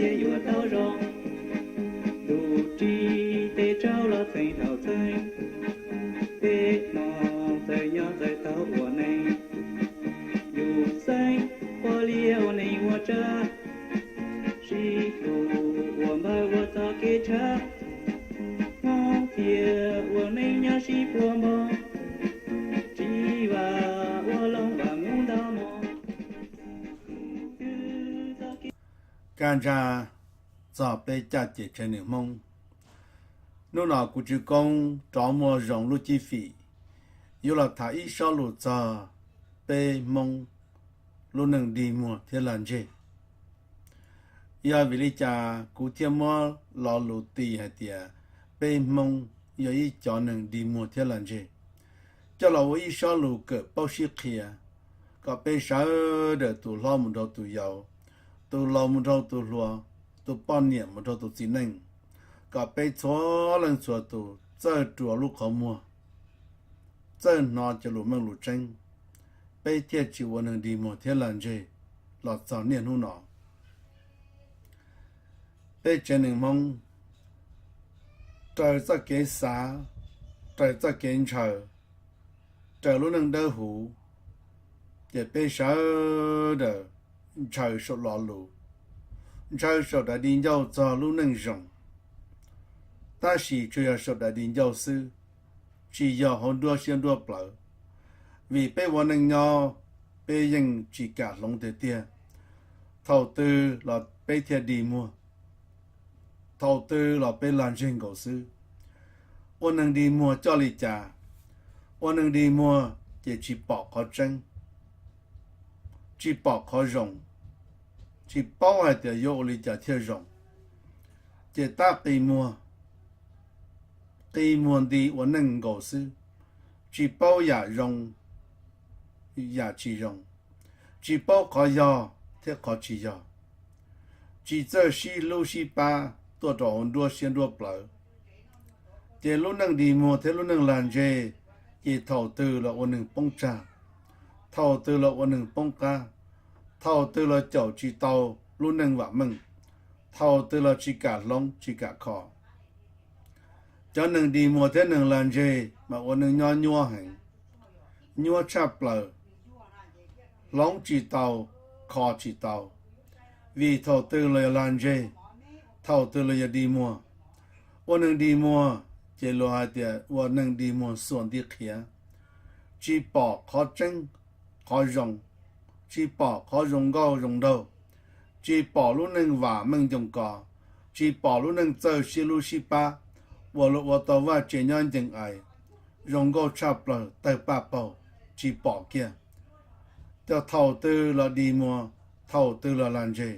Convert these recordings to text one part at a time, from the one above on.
thiaj yuav tau zoo. Tus ris tes tsau los txheej thaum txheej, peb Hmoob txawm nyob txawm tau ua neej, yus xeeb ua liaj ua neej ua tsav, sib hlub ua npawg ua txoj kev tshav, Hmoob thiaj ua neej nyob sib puag npoo, tsis vam ua loog vam mus ntau mus. Kaj ntsag txog peb caj ces tsev neeg Hmoob. Hnub no kuv Tswv Koob rov muaj zoo lub cib fim yuav los tham ib sob lus txog peb Hmoob lub neej dig muag thiab lag ntseg. Yog vim li cas kuv thiaj muab lo lus tis hais tias peb Hmoob yog ib cov neeg dig muag thiab lag ntseg, coj los ua ib sob lus kawm paub sib qhia, kom peb sawv daws tus hlob mus rau tus yau, tus laus mus rau tus hluas, tus poj niam mus rau tus txiv neej, kom peb txhua leej txhua tus txawj rua lub qhov muag, txawj hnov cov lus meej lus tseeb, peb thiaj tsis ua neeg dig muag thiab lag ntseg los txog niaj hnub no. Peb tsev neeg Hmoob raws txoj kev xav, raws txoj kev ntshaw, raws lub neej dawb huv, ces peb sawv daws ntshaw saum lo lus, ntshaw saum daim di ncauj txog lub neej zoo, tab sis tsuas yog saum daim di ncauj xwb, tsis yog hauv nruab siab nruab plawv. Vim peb ua neej nyob, peb yeej tsis kam hloov tiag tiag, thaum twg los peb thiaj dig muag, thaum twg los peb lag ntseg nkaus xwb. Ua neeg dig muag coj li cas? Ua neeg dig muag ces tsis pom qhov tseeb, tsis pom qhov zoo, tsis paub hais tias yuav ua li cas thiaj zoo, ces tab qi muag, qi muag nti ua neej nkaus xwb, tsis paub yam zoo, yam tsis zoo, tsis paub qhov yog thiab qhov tsis yog, tsis txawj sib hlub sib pab tuaj rau hauv nruab siab nruab plawv, ces lub neej dig muag thiab lub neej lag ntseg, ces thaum twg los ua neeg poob tsag, thaum twg los ua neeg poob qab, thaum twg los caum tsis tau lub neej vam meej, thaum twg los tsis kam hloov tsis kam kho. Cov neeg dig muag thiab neeg lag ntseg mas ua neej nyob nyuab heev, nyuab tshaj plaws, hloov tsis tau, kho tsis tau, vim thaum twg los yog lag ntseg, thaum twg los yog dig muag. Ua neeg dig muag ces luag hais tias ua neeg dig muag xuas nti qhiav, tsis pom qhov tseeb qhov zoo, tsis pom qhov zoo nkauj zoo nraug, tsis pom lub neej vam meej ncoos kos, tsis pom lub neej txawj sib hlub sib pab, uas luag ua tau vaj tse nyob ncees ais, zoo nkauj tshaj plaws tawg paj paug, tsis pom kiag. Ces thaum twg los dig muag, thaum twg los lag ntseg,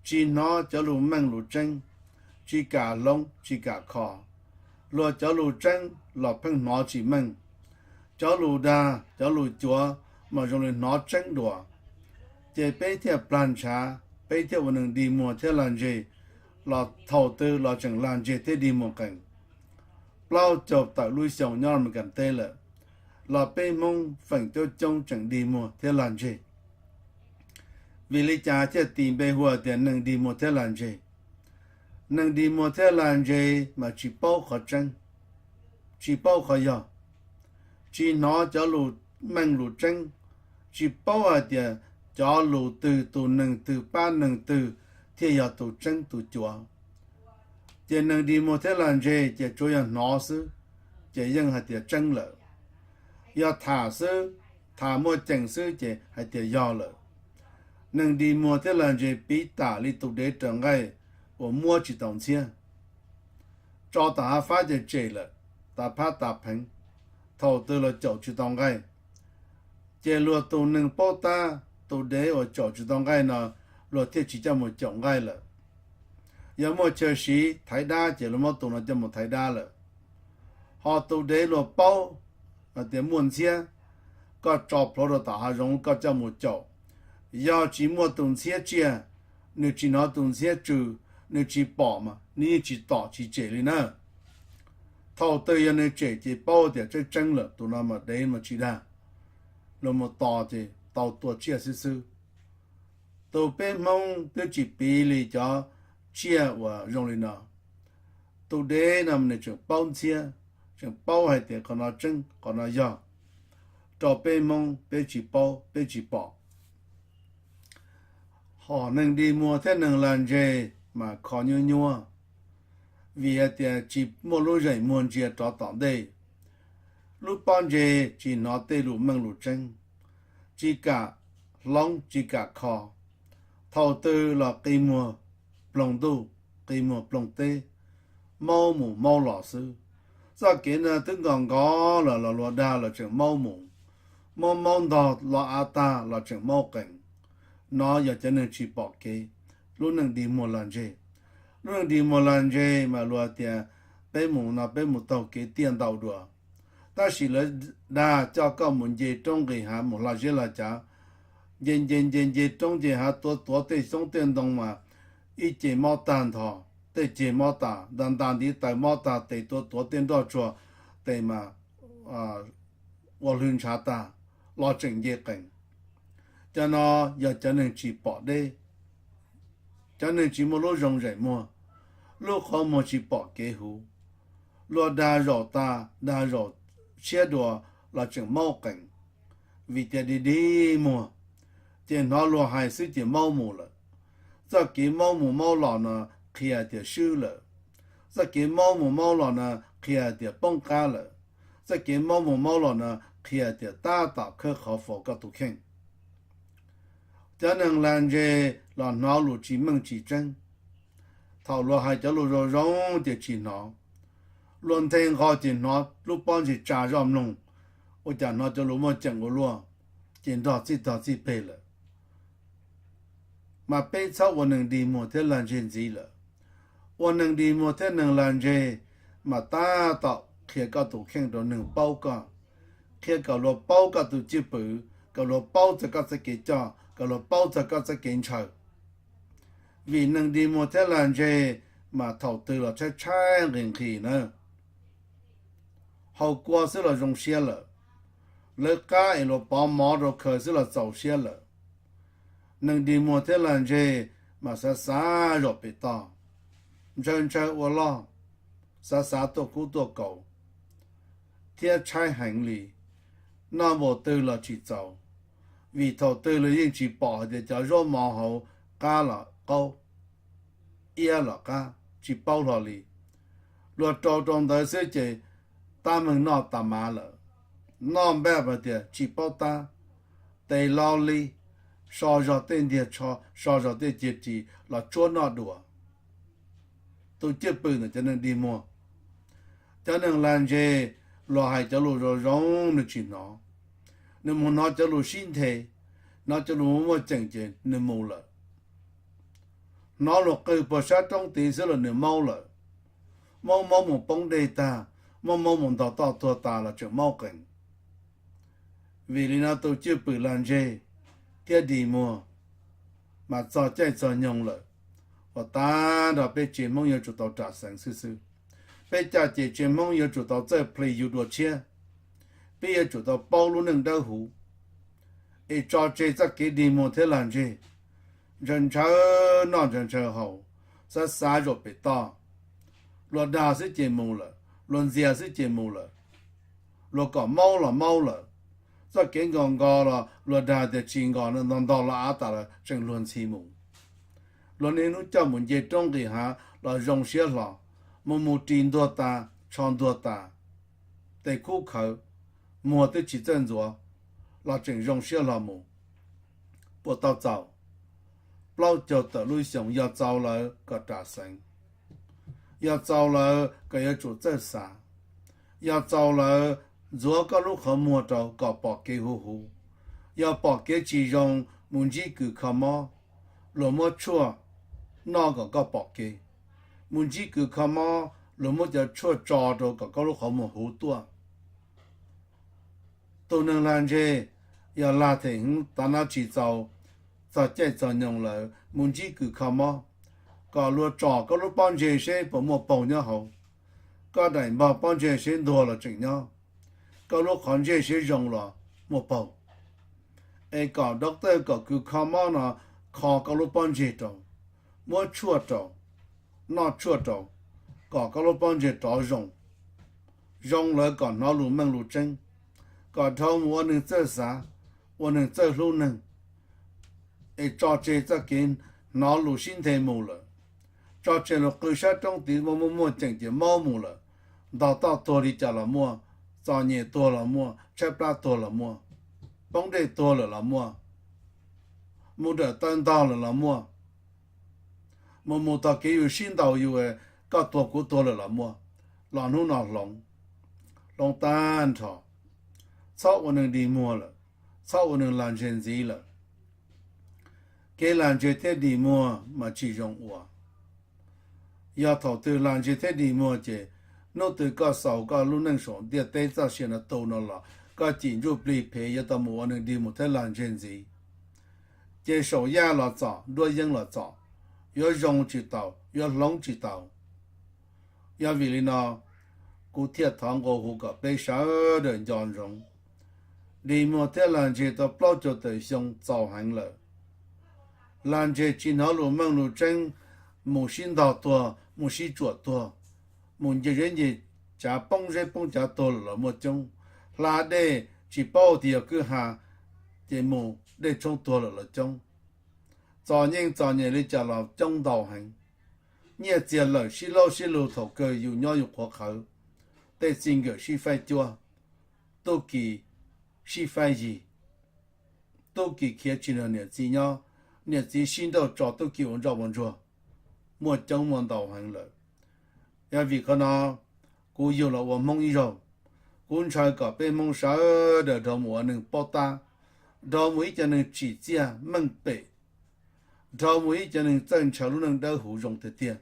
tsis hnov cov lus meej lus tseeb, tsis kam hloov tsis kam kho, luag cov lus tseeb los pheej hnov tsis meej, cov lus dag cov lus cuav mas zoo li hnov tseeb dua. Ces peb thiaj plag ntshav, peb thiaj ua neeg dig muag thiab lag ntseg, los thaum twg los tseem lag ntseg thiab dig muag qees. Plaub caug tawm lub xyoo nyob Amelikas teb lawm, los peb Hmoob feem coob coob tseem dig muag thiab lag ntseg. Vim li cas thiaj tis npe hu tias neeg dig muag thiab lag ntseg? Neeg dig muag thiab lag ntseg mas tsis paub qhov tseeb, tsis paub qhov yog, tsis hnov cov lus meej lus tseeb, tsis paub hais tias cov lus twg tus neeg twg pab neeg twg thiaj yog tus tseeb tus cuav. Ces neeg dig muag thiab lag ntseg ces tsuas yog hnov xwb, ces yeej hais tias tseeb lawm. Yog tham xwb, tham muaj ceem xwb ces hais tias yog lawm. Neeg dig muag thiab lag ntseg piv tam li tus dev raws nqaij uas muab tsis tau ntxhiab, tso tom hav fab ces tsem lawm, tas phab tas pheev, thaum twg los caum tsis tau nqaij. Ces luag tus neeg paub tab, tus dev uas caum tsis tau nqaij no, luag thiaj tsis coj mus caum nqaij lawm. Yog muaj chaw siv thaiv dab ces luag muab tus no coj mus thaiv dab lawm. Ho tus dev luag paub hais tias muaj ntxhiab, koj tso plhuav rau tom hav zoov koj coj mus caum, yog tsis muaj tus ntxhiab tsiaj, nws tsis hnov tus ntxhiab tsw, nws tsis pom mas nws yeej tsis tom tsis tsem li na. Thaum twg yog nws tsem ces paub tias tseeb tseeb lawm, tus no mas dev mas tsis dag. Luag mus tos ces tau tua tsiaj xwb xwb. Tus peb Hmoob twb tsis piv li cov tsiaj uas zoo li no. Tus dev no nws tseem paub ntxhiab, tseem paub hais tias qhov no tseeb qhov no yog, rau peb Hmoob peb tsis paub peb tsis pom. Hom neeg dig muag thiab neeg lag ntseg mas kho nyuab nyuab, vim hais tias tsis muaj lub zeem muag ntsia rov tom ntej. Lub pob ntseg tsis hnov tej lus meej lus tseeb, tsis kam hloov tsis kam kho, thaum twg los qi muag ploog ntuj, qi muag ploog teb, maub mus maub los xwb. Txoj kev no twb nkaus nkaus los los luag dag los tseem maub mus, maub maub ntog los av tag los tseem maub qees. No yog cov neeg tsis pom kev, lub neej dig muag lag ntseg. Lub neej dig muag lag ntseg mas luag tias peb mus no peb mus taug kev tiaj ntau dua, tab sis lawv dag coj koj mus nce roob nqis hav mus hla zeb hla cav, nce nce nce nce roob nce hav tuav tuav tej xyoob tej ntoo mas ib ce mob tag ntho, tej ceg mob tas, nta nta ntiv taw mob tag, tes tuav tuav tej nroj tsuag, tes mas ua hlwb ntshav tag los tseem nce qees. Cov no yog cov neeg tsis pom deb, cov neeg tsis muaj lub zoo zeem muag, lub qhov muag tsis pom kev huv. Luag dag zaum tas dag zaum tshiab dua los tseem maub qees, vim tias dig dig muag, ces hnov luag hais xwb ces maub mus lawm. Txoj kev maub mus maub los no qhia tias swb lawm. Txoj kev maub mus maub los no qhia tias poob qab lawm. Txoj kev maub mus maub los no qhia tias tab tom khawb qhov faus koj tus kheej. Cov neeg lag ntseg los hnov lus tsis meej tsis tseeb. Thaum luag hais cov lus zoo zoo ces tsis hnov, luag nthe nqho ces hnov lub pob ntseg tsa zoj mloog, ua cas hnov cov lus muaj ceem ua luaj, ces nrog txij tog txij peg lawm. Mas peb txhob ua neeg dig muag thiab lag ntseg ntxiv lawm. Ua neeg dig muag thiab neeg lag ntseg mas tab tom qhia koj tus kheej rau neeg paub koj, qhia kom luag paub koj tus cwj pwm, kom luag paub txog koj txoj kev coj, kom luag paub txog koj txoj kev ntshaw. Vim neeg dig muag thiab lag ntseg mas thaum twg los tshaib tshaib nqhis nqhis na. Haus kua xwb los zoo siab lawm, lawv qab es luag pov mov rau khaws xwb los txaus siab lawm. Neeg dig muag thiab lag ntseg mas xav xav zaum pem toj, ntshaw ntshaw ua loj, xav xav tuaj kub tuaj kaus, thiab tshaib heev li, noj npaum twg los tsis txaus. Vim thaum twg los yeej tsis pom hais tias cov zaub mov hauv qab los qaub, iab los qab, tsis paub hlo li. Luag rau rau ntawd xwb ces tab meeg noj tas mav lawm. Noj npaj hais tias tsis paub tab, tes lau li, so zog tej ntiag tsho, so zog tej ciag ris los tsuab noj dua. Tus cwj pwm ntawm cov neeg dig muag. Cov neeg lag ntseg, luag hais cov lus zoo zoo nws tsis hnov, nws mus hnov cov lus sib nthe, hnov cov lus muaj ceem ces nws mus lawm. Hnov luag qw puag sab roob tid xwb los nws maub lawm. Maub maub mus poob dej tag, maub maub mus ntog toj tuag tas los tseem maub qees. Vim li no tus cwj pwm lag ntseg thiab dig muag mas txog caij txog nyoog lawm, uas tas nrho peb tsev Hmoob yuav tsum tau ram xeev xwb xwb. Peb caj ces tsev Hmoob yuav tsum tau txawj plig yug dua tshiab. Peb yuav tsum tau paub lub neej dawb huv, es tso tseg txoj kev dig muag thiab lag ntseg, ntshaw ntshaw noj ntshaw ntshaw haus, xav xav zaum pem toj. Luag dag xwb ces mus lawm, luag ntxias xwb ces mus lawm. Luag kom maub los maub lawm. Txoj kev nkos nkos los luag dag tias tsis nkos no, ntog ntog los av tas lawm tseem luag ntxhi mus. Luag niaj hnub coj mus nce roob nqis hav los zoo siab hlo, mus mus ris ntuag tas, tsho ntuag tas, tes khub khawv, muag twb tsis txawj ntxuav los tseem zoo siab hlo mus. Puas tau txaus? Plaub caug tawm lub xyoo yog txaus lawm kom ram xeev, yog txaus lawm kom yuav tsum txawj xav, yog txaus lawm ntxuav koj lub qhov muag rau kom pom kev huv huv. Yog pom kev tsis zoo, mus ntsib kws kho mob, luag muab tshuaj noj kom koj pom kev. Mus ntsib kws kho mob, luag muab cov tshuaj tso rau kom koj lub qhov muag huv tuaj. Tus neeg lag ntseg, yog lag them heev tav no tsis txaus, txog caij txog nyoog lawm mus ntsib kws kho mob, kom luag tsom koj lub pob ntseg seb puas muaj paug nyob hauv. Koj daim npog pob ntseg seb ntuag los tseem nyob, koj lub qhov ntsej seb zoo los muaj paug. Es kom doctor kom kws kho mob no kho koj lub pob ntseg rau, muab tshuaj rau, noj tshuaj rau, kom koj lub pob ntseg rov zoo, zoo lawm kom hnov lus meej lus tseeb, kom dhau mus ua neeg txawj xav, ua neeg txawj hlub neeg, es tso tseg txoj kev hnov lus sib nthe mus lawm, tso tseg lus qw sab roob tid muaj muaj muaj ceem ces mob mus lawm, ntog toj tuag li cas los muaj, txom nyem tuag los muaj, tshaib plab tuag los muaj, poob dej tuag lawm los muaj, mus dawm taw ntog lawm los muaj, mus mus tog kev yus sib ntaus yus, koj tuag kuv tuag lawm los muaj, los hnub no hloov, hloov tag nrho, txhob ua neeg dig muag lawm, txhob ua neeg lag ntseg ntxiv lawm. Kev lag ntseg thiab dig muag mas tsis zoo ua. Yog thaum twg lag ntseg thiab dig muag ces hnub twg koj xaus koj lub neej saum ntiaj teb txoj sia no tu no los koj cim ntsuj plig phem yuav tau mus ua neeg dig muag thiab lag ntseg ntxiv. Ces saum yaj los txom, nruab yeeb los txom, yuav zoo tsis taus, yuav hloov tsis taus. Yog vim li no, kuv thiaj thov nqua hu kom peb sawv daws nco ntsoov, dig muag thiab lag ntseg tau plaub caug tawm xyoo txaus heev lawm. Lag ntseg tsis hnov lus meej lus tseeb, mus sib ntog tuag, mus sib tsuam tuag, mus nce zeb nce cav poob zeb poob cav tuag lawm los muaj coob. Hla dej tsis paub tias yog kwj ha, ces mus dej tshoob tuag lawm los coob. Txom nyem txom nyem li cas los coob ntau heev. Nyiaj txiag lawm sib laub sib lug thaum kawg yus nyob yus qhuav qhawv, tej txij nkawm sib faib cuab, tub ki sib faib yig, tub ki khiav tsis nrog niam txiv nyob, niam txiv sib nrauj tso tub ki ua ntsoj ua ntsuag, muaj coob muaj ntau heev lawm. Yog vim qhov no, kuv yug los ua Hmoob ib zaug, kuv ntshaw kom peb Hmoob sawv daws dhau mus ua neeg paub tab, dhau mus ib co neeg tsim txiaj meej pem, dhau mus ib co neeg txawj ntshaw lub neej dawb huv zoo tiag tiag.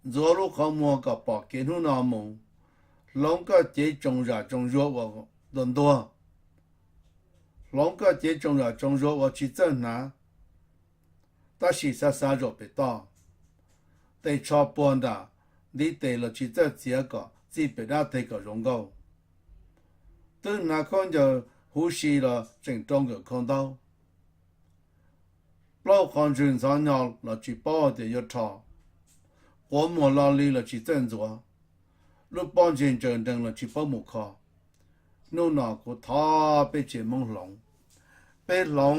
Ntxuav lub qhov muag kom pom kev hnub no mus, hloov koj cev tsoos zam tsoos zuag uas ntuag ntuag, hloov koj cev tsoos zam tsoos zuag uas tsis txawj hnav, tab sis xav xav zaum pem toj, tes tsho puag nram ntiv tes los tsis txawj txiav kom txij pem dab teg kom zoo nkauj. Twb hnav khaub ncaws huv si los tseem rau nkawm khau ntaub. Plaub qhov ntswg ntxhov nyo los tsis paub tias yuav rho, quav muag lo li los tsis txawj ntxuav, lub pob ntseg ntsaws nrees los tsis paub mus kho. Hnub no kuv thov peb tsev Hmoob hloov, peb hloov,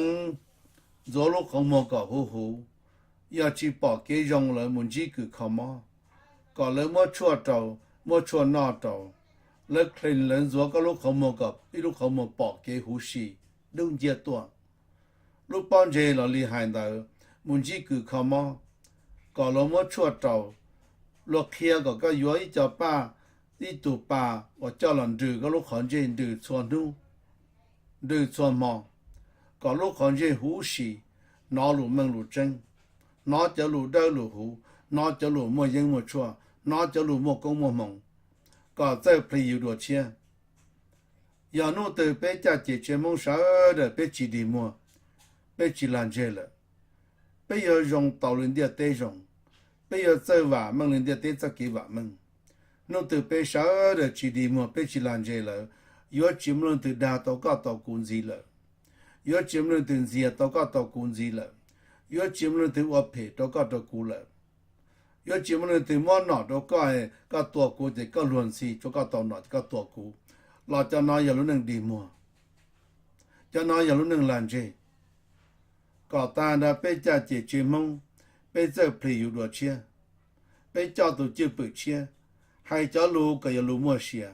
ntxuav lub qhov muag kom huv huv, yog tsis pom kev zoo lawv mus ntsib kws kho mob, kom lawv muab tshuaj rau, muab tshuaj noj rau, lawv clean lawv ntxuav koj lub qhov muag kom ib lub qhov muag pom kev huv si, dub nciab tuaj. Lub pob ntseg los li hais ntawd, mus ntsib kws kho mob, kom luag muab tshuaj rau, luag qhia kom koj yuav ib co paj, ib tug pas uas coj los nrws koj lub qhov ntsej nrws txhua hnub, nrws txhua hmo, kom lub qhov ntsej huv si, hnov lus meej lus tseeb, hnov cov lus dawb lus huv, hnov cov lus muaj yeeb muaj tshuaj, hnov cov lus muaj koob muaj hmoov, kom txawj plig yus dua tshiab. Yog hnub twg peb caj ces tsev Hmoob sawv daws peb tsis dig muag, peb tsis lag ntseg lawm, peb yuav zoo tau li ntiaj teb zoo, peb yuav txawj vam meej li ntiaj teb txoj kev vam meej. Hnub twg peb sawv daws tsis dig muag peb tsis lag ntseg lawm, yuav tsis muaj leej twg dag tau koj tau kuv ntxiv lawm, yuav tsis muaj leej twg ntxias tau koj tau kuv ntxiv lawm, yuav tsis muaj leej twg ua phem rau koj rau kuv lawm, yuav tsis muaj leej twg muab nom rau koj, koj tua kuv ces koj luag ntxhi, tsuav koj tau nom ces koj tua kuv. Los cov no yog lub neej dig muag, cov no yog lub neej lag ntseg. Kom tag nrho peb caj ces tsev Hmoob, peb txawj plig yus dua tshiab, peb coj tus cwj pwm tshiab, hais cov lus kom yog lus muaj sia,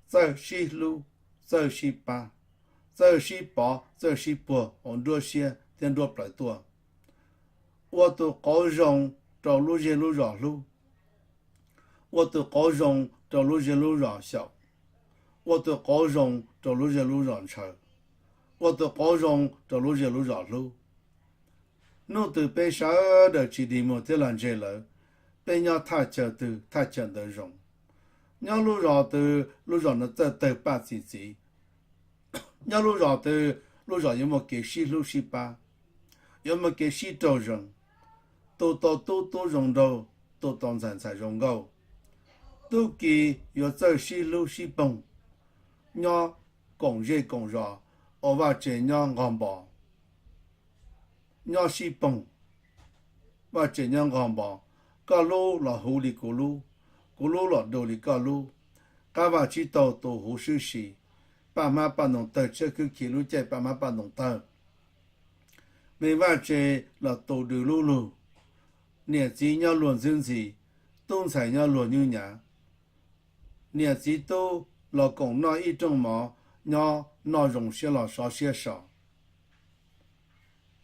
txawj sib hlub, txawj sib pab, txawj sib pov txawj sib puag hauv nruab siab thiab nruab plawv tuaj. Ua tus qauv zoo rau lub zej lub zos hlub, ua tus qauv zoo rau lub zej lub zos xyaum, ua tus qauv zoo rau lub zej lub zos ntshaw, ua tus qauv zoo rau lub zej lub zos hlub. Hnub twg peb sawv daws tsis dig muag thiab lag ntseg lawm, peb nyob thaj chaw twg thaj chaw ntawd zoo. Nyob lub zos twg lub zos ntawd txawj tawg paj txi txiv. Nyob lub zos twg lub zos yuav muaj kev sib hlub sib pab, yuav muaj kev sib raug zoo. Tu tau tub tub zoo nraug, tu tau ntxhais ntxhais zoo nkauj. Tub ki yuav txawj sib hlub sib poog, nyob koom zej koom zos, ua vaj tse nyob nqog npo, nyob sib poog, vaj tse nyob nqog npo, Koj lub los huv li kuv lub, kuv lub los du li koj lub. Qab vaj tsib taug tu huv swb si, paj hmab paj ntoo tawg tshiab khwb khi lub caij paj hmab paj ntoo tawg. Me vaj tse los tu dw lub lug. Niam txiv nyob luag ntxwb ntxhi, tub ntxhais nyob luag nyub nyav. Niam txiv tub los koom noj ib rooj mov, nyob noj zoo siab los sov siab so.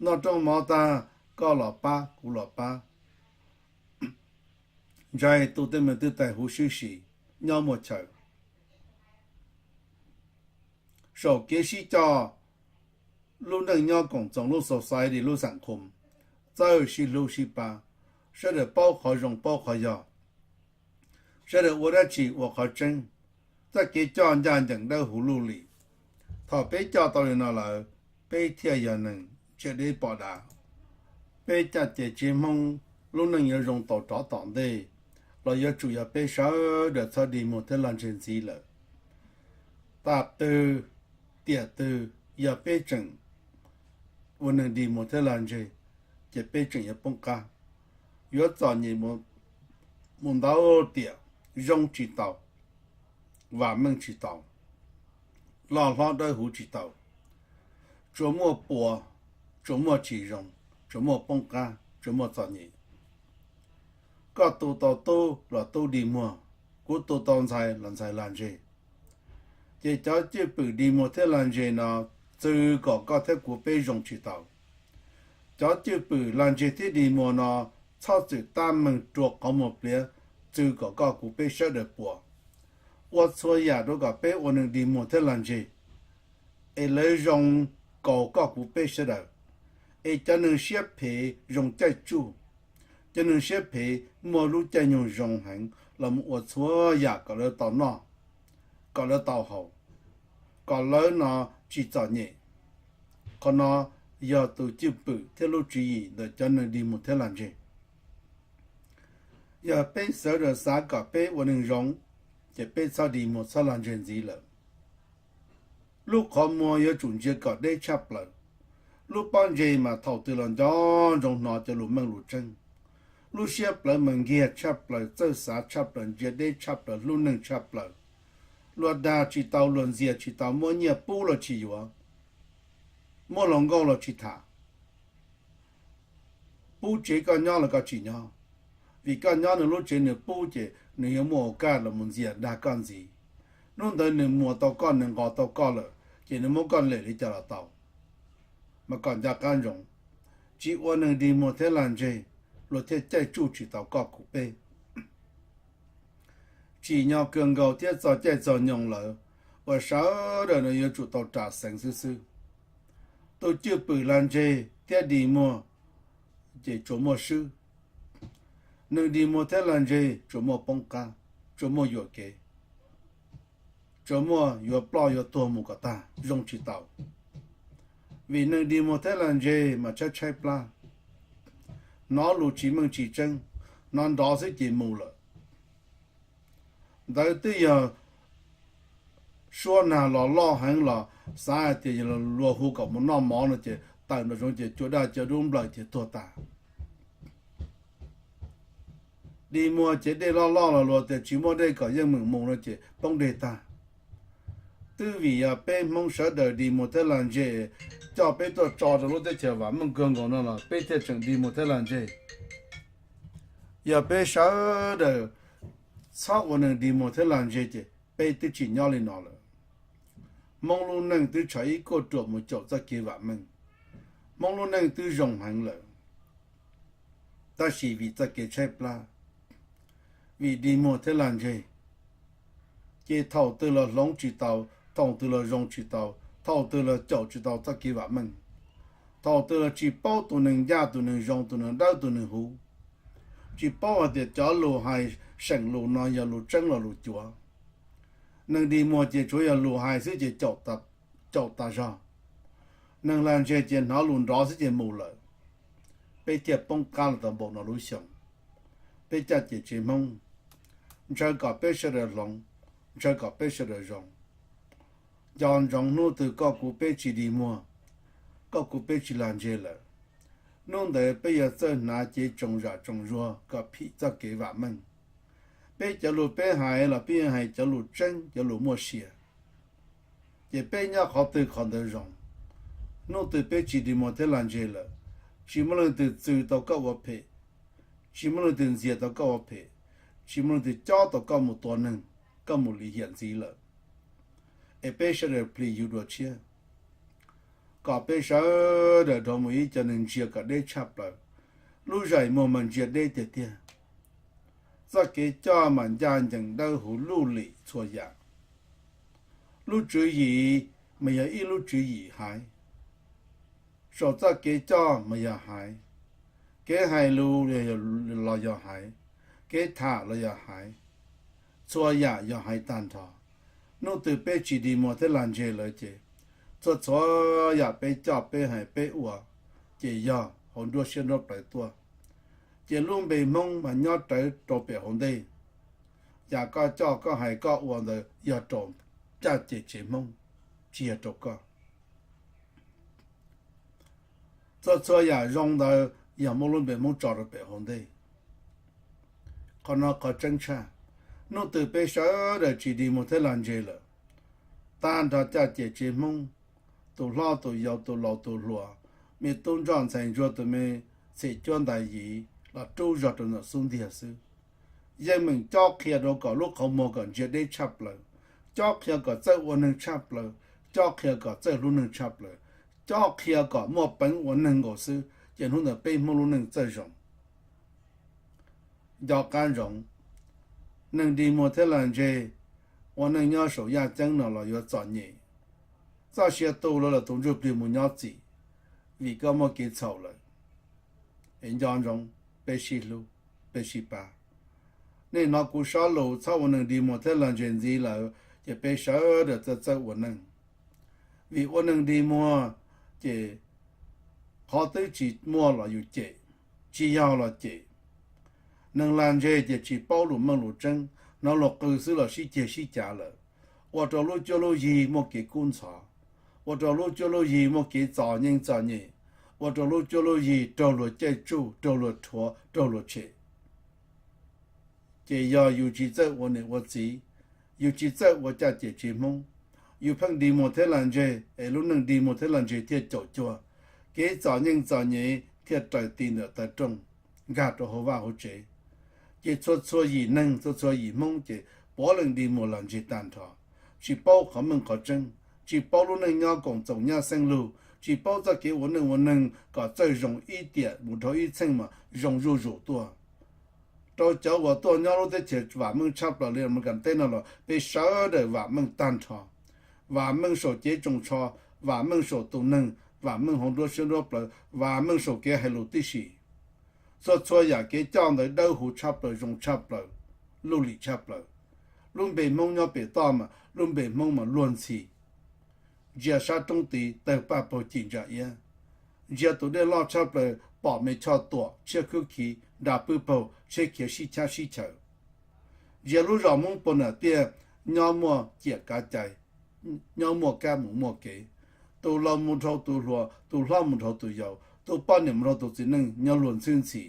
Noj rooj mov tag, koj los pab kuv los pab. Ntshai tu tej me twj tais huv swb si, nyob muaj chaw. Saum kev sib coj, lub neej nyob koom txoos, lub society, lub xam khum, txawj sib hlub sib pab, sawv daws paub qhov zoo paub qhov yog, sawv daws ua dab tsi ua qhov tseeb. Txoj kev coj ncaj ncees dawb huv luj lim. Thaum peb coj tau li no lawm, peb thiaj yog neeg ntsia deb pom dav. Peb caj ces tsev Hmoob lub neej yuav zoo tau rov tom ntej los yuav tsum yog peb sawv daws txhob dig muag thiab lag ntseg ntxiv lawm. Tam twg tiam twg yog peb tseem ua neeg dig muag thiab lag ntseg, ces peb tseem yuav poob qab, yuav txom nyem mus ntau tiam, zoo tsis tau, vam meej tsis tau, loj hlob dawb huv tsis tau, tsuas muaj puas, tsuas muaj tsis zoo, tsuas muaj poob qab, tsuas muaj txom nyem. Koj tu tau tub los tub dig muag, kuv tu tau ntxhais los ntxhais lag ntseg. Ces cov cwj pwm dig muag thiab lag ntseg no txwv kom koj thiab kuv peb zoo tsis tau. Cov cwj pwm lag ntseg thiab dig muag no txhob txwm tab meeg rua qhov muag pliav, txwv kom koj kuv peb sawv daws puas. Ua txhua yam rau kom peb ua neeg dig muag thiab lag ntseg, es lawv zoo kaus koj kuv peb sawv daws, es cov neeg siab phem zoo caij tsuj, cov neeg siab phem muaj lub caij nyoog zoo heev los mus ua txhua yam kom lawv tau noj, kom lawv tau haus, kom lawv no tsis txom nyem. Qhov no yog tus cwj pwm thiab lub tswv yim ntawm cov neeg dig muag thiab lag ntseg. Yog peb sawv daws xav kom peb ua neeg zoo, ces peb txhob dig muag txhob lag ntseg ntxiv lawm. Lub qhov muag yuav tsum ntsia kom deb tshaj plaws. Lub pob ntseg mas thaum twg los nco ntsoov hnov cov lus meej lus tseeb. Lub siab plawv mas nkiag tshaj plaws, txawj xav tshaj plaws, ntsia deb tshaj plaws, hlub neeg tshaj plaws. Luag dag tsis tau, luag ntxias tsis tau, muab nyiaj pub los tsis yuav, muab hluas nkauj los tsis tham. Pub tsev koj nyob los koj tsis nyob, vim koj nyob nws lub tsev nws pub ces nws yuav muaj ua kaj los mus ntxias dag koj ntxiv. Hnub ntawd nws muas tau koj, nws nqos tau koj lawm, ces nws muab koj lem li cas los tau. Mas kom nco qab ntsoov, tsis ua neeg dig muag thiab lag ntseg, luag thiaj caij tsuj tsis tau koj kuv peb. Tsim nyog kawg nkaus thiab txog caij txog nyoog lawm, uas sawv daws no yuav tsum tau ras xeev xwb xwb. Tus cwj pwm lag ntseg thiab dig muag ces tsuas muaj swb. Neeg dig muag thiab lag ntseg tsuas muaj poob qab, tsuas muaj yuam kev, tsuas muaj yuav ploj yuav tuag mus kom tag, zoo tsis tau. Vim neeg dig muag thiab lag ntseg mas tshaib tshaib plab, hnov lus tsis meej tsis tseeb, hnov nrov xwb ces mus lawm. Ntawd twb yog suab nag los loj heev los xav hais tias yog luag hu kom mus noj mov no ces tawm nraum zoov ces cua daj cua dub nplawm ces tuag tas. Dig muag ces dej loj loj los luag tias tsis muaj dej kom yeej meem mus no ces poob deg tag. Twb vim yog peb Hmoob sawv daws dig muag thiab lag ntseg, coj peb tuaj tso rau lub teb chaws vam meej kawg nkaus no los peb thiaj tseem dig muag thiab lag ntseg. Yog peb sawv daws txhob ua neeg dig muag thiab lag ntseg ces peb twb tsis nyob li no lawm. Hmoob lub neej twb tshav ib kuaj ruam mus caum txoj kev vam meej. Hmoob lub neej twb zoo heev lawm, tab sis vim txoj kev tshaib plab, vim dig muag thiab lag ntseg, ces thaum twg los hloov tsis tau, thaum twg los zoo tsis tau, thaum twg los caum tsis tau txoj kev vam meej. Thaum twg los tsis paub tus neeg ncaj tus neeg zoo, tus neeg dawb tus neeg huv, tsis paub hais tias cov lus hais seem lus no yog lus tseeb los lus cuav. Neeg dig muag ces tsuav yog lus hais xwb ces caum tas zog. Neeg lag ntseg ces hnov lus nrov xwb ces mus lawm. Peb thiaj poob qab los tau npaum no lub xyoo. Peb caj ces tsev Hmoob, ntshaw kom peb sawv daws hloov, ntshaw kom peb sawv daws zoo. Nco ntsoov hnub twg koj kuv peb tsis dig muag, koj kuv peb tsis lag ntseg lawm, Hnub ntawd peb yuav txawj hnav cev tsoos zam tsoos zuag kom phim txoj kev vam meej. Peb cov lus peb hais los peb yuav hais cov lus tseeb, cov lus muaj sia. Ces peb nyob qhov twg qhov ntawd zoo. Hnub twg peb tsis dig muag thiab lag ntseg lawm, tsis muaj leej twg txw tau koj ua phem, tsis muaj leej twg ntxias tau koj ua phem, tsis muaj leej twg cob tau koj mus tua neeg, koj mus lim hiam ntxiv lawm. Es peb sawv daws plis yus dua tshiab, kom peb sawv daws dhau mus ib co neeg ntsia kom deb tshaj plaws. Lub zais muag mas ntsia deb tiag tiag. Txoj kev coj mas ncaj ncees dawb huv luj lim txhua yam. Lub tswv yim mas yog ib lub tswv yim haiv. Saum txoj kev coj mas yog haiv, kev hais lus los yog haiv, kev tham los yog haiv, txhua yam yog haiv tag nrho. Hnub twg peb tsis dig muag thiab lag ntseg lawm ces txhua txhua yam peb coj peb hais peb ua ces yog hauv nruab siab nruab plawv tuaj. Ces lub npe Hmoob mas nyob rawv rau pem hauv ntej. Yam koj coj koj hais koj ua ntawd yog rau caj ces tsev Hmoob, tsis yog rau koj. Txhua txhua yam zoo ntawd yog muab lub npe Hmoob tso rau pem hauv ntej. Qhov no qhov tseeb tshaj. Hnub twg peb sawv daws tsis dig muag thiab lag ntseg lawm, tag nrho caj ces tsev Hmoob, tus hlob tus yau tus laus tus hluas, me tub ntsoj ntxhais ntsuag tus me txhem cuab ntais yim los rub zog rau ntawm xub ntiag xwb. Yeej meem cob qhia rau kom lub qhov muag kom ntsia deb tshaj plaws, cob qhia kom txawj ua neeg tshaj plaws, cob qhia kom txawj hlub neeg tshaj plaws, cob qhia kom muaj peev ua neeg nkaus xwb ces hnub ntawd peb Hmoob lub neej txawj zoo. Nco qab ntsoov, neeg dig muag thiab lag ntseg, ua neej nyob saum yaj ceeb no los yuav txom nyem. Txoj sia tu lawv los tus ntsuj plig mus nyob txim, vim koj muaj kev txhaum lawm. Es nco ntsoov, peb sib hlub, peb sib pab. Nej hnov kuv sab lus txhob ua neeg dig muag thiab lag ntseg ntxiv lawm ces peb sawv daws txawj txawj ua neeg. Vim ua neeg dig muag ces qhov twb tsis muaj los yus cem, tsis yog los cem. Neeg lag ntseg ces tsis paub lus meej lus tseeb, hnov luag qw xwb los sib ceg sib cav lawm, ua rau lub cuab lub yig muaj kev kub ntxhov, ua rau lub cuab lub yig muaj kev txom nyem txom nyem, ua rau lub cuab lub yig raug luag caij tsuj, raug luag rhuav, raug luag tshem. Ces yog yus tsis txawj ua niam ua txiv, yus tsis txawj ua caj ces tsev Hmoob, yus pheej dig muag thiab lag ntseg es lub neej dig muag thiab lag ntseg thiaj caum cuag, kev txom nyem txom nyem thiaj raws ti ntawm taw rooj nkag rau hauv vaj hauv tsev. Ces txhua txhua yim neeg, txhua txhua yim Hmoob ces puav leej dig muag lag ntseg tag nrho, tsis paub qhov meej qhov tseeb, tsis paub lub neej nyob koom txoos nyab xeeb lug, tsis paub txoj kev ua neej ua neeg kom txawj zoo ib tiam mus dhau ib txheej mas zoo zuj zus tuaj. Rau cov uas tuaj nyob lub teb chaws vam meej tshaj plaws li Amelikas teb no los peb sawv daws vam meej tag nrho. Vam meej saum cev tsoos tsho, vam meej saum tus neeg, vam meej hauv nruab siab nruab plawv, vam meej saum kev hais lus tib si. Txhua txhua yam kev coj ntawd dawb huv tshaj plaws, zoo tshaj plaws, luj lim tshaj plaws. Lub npe Hmoob nyob pem toj mas lub npe Hmoob mas luag ntxhi. Ntsia sab roob tid tawg paj paug cim ntsa iab, ntsia tus dej loj tshaj plaws pom me choj tuam tshiab khwb khiv nra pwb paug tsheb khiav sib chab sib chaws. Ntsia lub zos Hmoob puag nram tiaj nyob muaj ciam kav cai, nyob muaj kab mus muaj kev. Tus laus mus dhau tus hluas, tus hlob mus dhau tus yau, tus poj niam mus dhau tus txiv neej nyob luag ntxhwb ntxhi,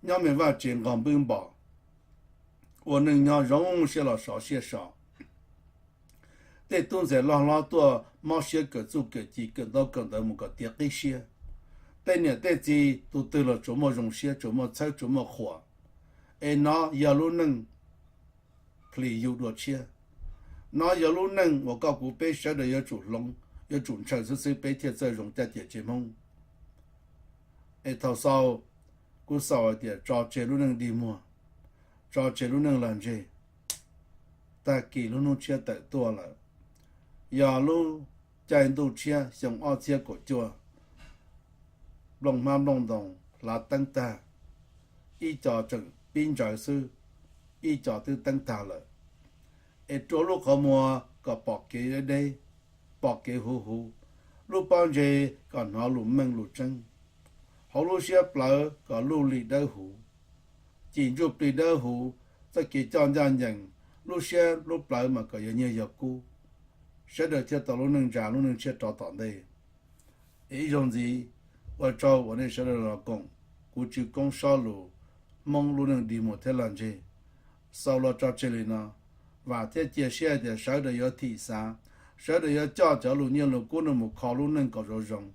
nyob me vaj tsev nqog npwb npos, ua neej nyob zoo siab los sov siab so. Tej tub ntxhais loj hlob tuaj mob siab kawm txuj kawm ci kawm ntaub kawm ntawv mus kom tiav qib siab. Tej niam tej txiv tus twg los tsuas muaj zoo siab, tsuas muaj txhawb, tsuas muaj qhuas. Es no yog lub neej plis yus dua tshiab. No yog lub neej uas koj kuv peb sawv daws yuav tsum hloov, yuav tsum ntshaw xwb xwb peb thiaj txawj zoo caj ces tsev Hmoob. Es thaum xaus, kuv xaus hais tias tso tseg lub neej dig muag, tso tseg lub neej lag ntseg. Tag kis lub hnub tshiab tawm tuaj lawm, yog lub caij ntuj tshiab xyoo ob txhiab kaum cuaj, nplooj hmab nplooj ntoos hlav teeb tag, ib co tseem pib ntsawv xwb, ib co twb teeb tag lawm. Es rua lub qhov muag kom pom kev deb deb, pom kev huv huv, lub pob ntseg kom hnov lus meej lus tseeb, hauv lub siab plawv kom luj lim dawb huv, cim ntsuj plig dawb huv, txoj kev coj ncaj ncees, lub siab lub plawv mas kom yog nyiaj yog kub, sawv daws thiaj tau lub neej ntsa lub neej tshiab rov tom ntej. Es ib zaug ntxiv, Ua tsaug uas nej sawv daws los koom kuv Tswv Koob Sob lus Hmoob lub neej dig muag thiab lag ntseg xaus los tso tseg li no. Vam thiab cia siab hais tias sawv daws yuav thim xav, sawv daws yuav coj cov lus nyiaj lus kub no mus kho lub neej kom zoo zoo,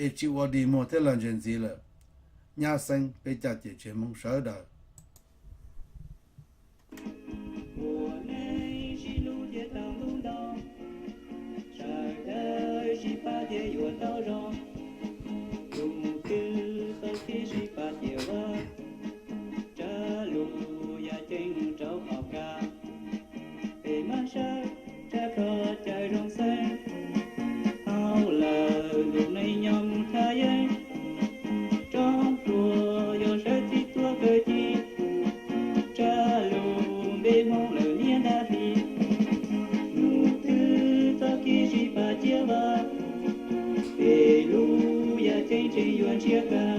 es tsis ua dig muag thiab lag ntseg ntxiv lawm. Nyab xeeb peb caj ces tsev Hmoob sawv daws. Ua neej sib hlub thiaj tau ntuj nto, sawv daws sib pab thiaj yuav tau zoo. Tus twg txoj kev sib pab thiaj vaj, tsa lus yaj ceeb mus rau qhov kaj. Peb mam sawv tsa kho cawm zoo xeeb, hauj lwm ntuj neej nyob mus thaj yeeb. Rooj plua yog sawv txij tuaj kawg ci, tsa lus npe Hmoob lawm niaj ntag hli. Tus twg txoj kev sib pab thiaj vaj, peb lub yaj ceeb tseem yuav ntsiag kaj.